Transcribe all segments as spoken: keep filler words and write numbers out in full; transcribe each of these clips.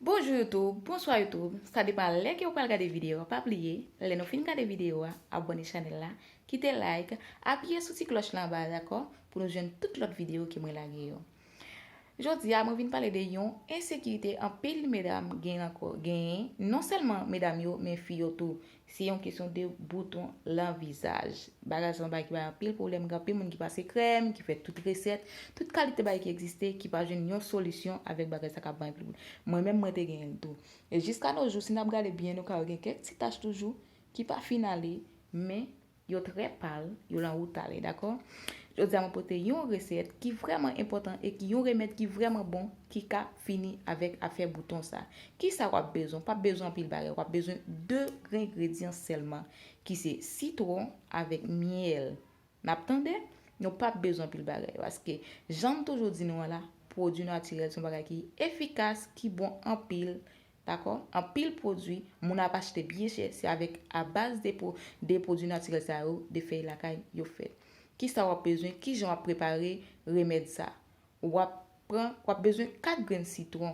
Bonjou YouTube, bonswa YouTube. Sa depann lè ke w pral gade videyo a. Pa bliye, lè nou fin gade videyo a, abòne chanèl la, kite like, apiye sou ti klòch la anba a, dakò? Pou nou jwenn tout lòt videyo ke mwen lage yo. Jodi a, mwen vin pale de yon ensekirite anpil medam gen ankò, genyen, non sèlman medam yo, men fi yo tou. Se yon kesyon de bouton lan vizaj. Bagay sa se yon bagay ki bay anpil pwoblèm, gen anpil moun ki pase krèm, ki fè tout resèt, tout kalite bagay ki egziste, ki pa jwenn yon solisyon avèk bagay sa k ap bay anpil pwoblèm. Mwen menm, mwen te genyen l tou. E jiska no jou, si n ap gade byen, nou ka wè gen kèk ti tach toujou ki pa fin ale, men yo trè pal, yo lan wout ale, dakò? Jodi a, mwen pote yon resèt ki vrèman enpòtan e ki yon remèd ki vrèman bon ki ka fini avèk afè bouton sa. Kisa w ap bezwen? W p ap bezwen anpil bagay, w ap bezwen de grenn engredyan sèlman, ki se sitwon avèk myèl. N ap tande? Nou p ap bezwen anpil bagay, paske jan m toujou di nou an la, pwodui natirèl se yon bagay ki efikas, ki bon anpil, dakò? Anpil pwodui moun ap achte byen chè, se avèk, a baz de pwo-, de pwodui natirèl sa yo, de fèy lakay yo fèt. Kisa w ap bezwen? Kijan w ap prepare remèd sa? W ap pran, w ap bezwen kat grenn sitwon,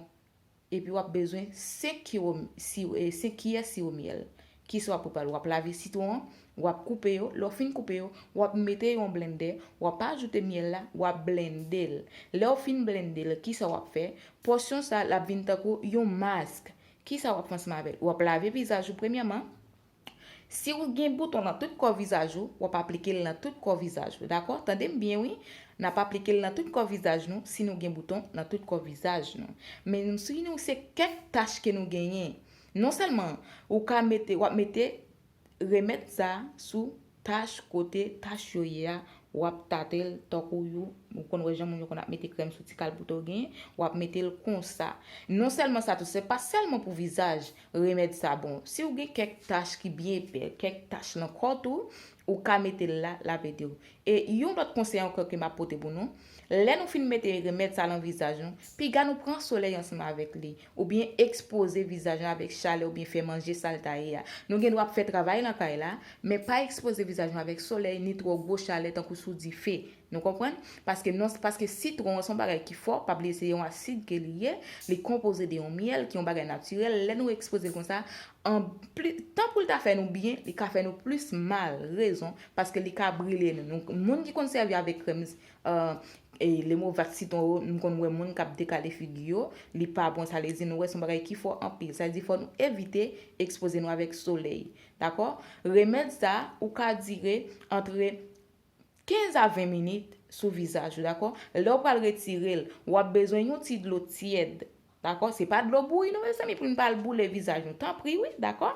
epi w ap bezwen senk kiwo si-, e, senk kiyè siwo myèl. Kisa w ap prepare? W ap lave sitwon an, w ap koupe yo. Lè w fin koupe yo, w ap mete yo an blendè, w ap ajoute myèl la, w ap blende l. Lè w fin blende l, kisa w ap fè? Pòsyon sa, l ap vin tankou yon mask. Kisa w ap fè ansanm avè l? W ap lave vizaj ou premyèman. Si w gen bouton nan tout kò vizaj ou, w ap aplike l nan tout kò vizaj ou, dakò? Tande m byen, wi. N ap aplike l nan tout kò vizaj nou si nou gen bouton nan tout kò vizaj nou. Men si nou se kèk tach ke nou genyen, non sèlman ou ka mete, w ap mete remèd sa sou tach, kote tach yo ye a, w ap tate l tankou yo, ou konn wè jan moun yo konn ap mete krèm sou ti kalbouta w genyen, w ap mete l konsa. Non sèlman sa tou, se pa sèlman pou vizaj, remèd sa bon. Si w gen kèk tach ki byen epè, kèk tach nan kò tou, ou ka mete l la, l ap ede w. E yon lòt konsèy ankò ke m ap pote pou nou, lè nou fin mete remèd sa lan vizaj nou, piga nou pran solèy ansanm avèk li, oubyen ekspoze vizaj nou avèk chalè, oubyen fè manje sa l ta ye a. Nou gen dwa ap fè travay lan kay la, men pa ekspoze vizaj nou avèk solèy, ni twò gwo chalè tankou sou dife. Nou konprann? Paske non, paske sitwon an se yon bagay ki fò, pa bliye se yon asid ke li ye, li konpoze de yon myèl, ki yon bagay natirèl. Lè nou ekspoze l konsa, an pli, tan pou l ta fè nou byen, li ka fè nou plis mal. Rezon, paske li ka brile nou. Nou, moun ki konn sèvi avèk krèm, euh, e lemovat sitwon yo, m konn wè moun k ap dekale figi yo, li pa bon, sa vle di nou wè se yon bagay ki fò anpil. Sa vle di fò nou evite ekspoze nou avèk solèy. Dakò? Remèd sa, ou ka dire antre kenz a ven minit sou vizaj ou, dakò? Lè w pral retire l, w ap bezwen yon ti dlo tyèd, dakò? Se pa dlo bouyi non, mezanmi, pou n pa al boule vizaj nou. Tanpri, wi, dakò?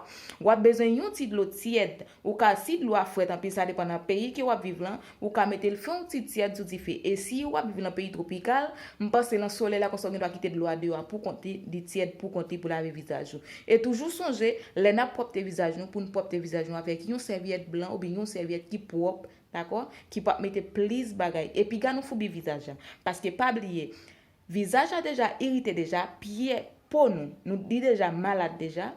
W ap bezwen yon ti dlo tyèd. Ou ka, si dlo a frèt anpil, sa depann nan peyi ke w ap viv lan, ou ka mete l fè yon ti tyèd sou dife. E si w ap viv lan peyi twopikal, m panse lan solèy la, konsa w gen dwa kite dlo a deyò a pou kont li, li tyèd pou kont li pou lave vizaj ou. E toujou sonje, lè n ap pwòpte vizaj nou, pou n pwòpte vizaj nou avèk yon sèvyèt blan oubyen yon sèvyèt ki pwòp, dakò? Ki p ap mete plis bagay. E piga nou foubi vizaj la. Paske pa bliye, vizaj la deja irite deja, pyè po nou, nou, li deja malad deja.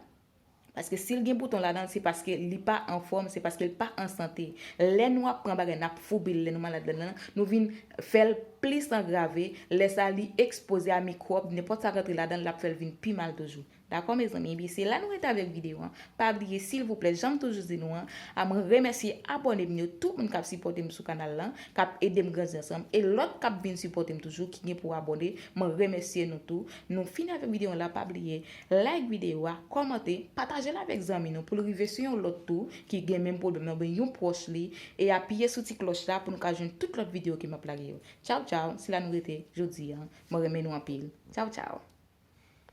Paske si l gen bouton ladan l, se paske li pa anfòm, se paske l pa an sante. Lè nou ap pran bagay, n ap foubi l, lè nou malad ladan l, nou vin fè l plis angrave. Lè sa, li ekspoze a mikwòb, nenpòt sa k rantre ladan l, l ap fè l vin pi mal toujou. Dakò, mezanmi? Ebyen, se la nou rete avèk videyo an. Pa bliye, silvouplè, jan m toujou di nou an, a mwen remèsye abòne m yo, tout moun k ap sipòte m sou kanal lan, k ap ede m grandi ansanm, e lòt k ap vin sipòte m toujou, ki gen pou abòne, mwen remèsye nou tou. Nou fini avèk videyo an la, pa bliye, like videyo a, kòmante, pataje l avèk zanmi nou pou l rive sou yon lòt tou ki gen menm pwoblèm nan, oubyen yon pwòch li, e apiye sou ti klòch la pou nou ka jwenn tout lòt videyo ke m ap lage yo. Tchaw, tchaw, se la nou rete jodi a. Mwen renmen nou anpil. Tchaw, tchaw.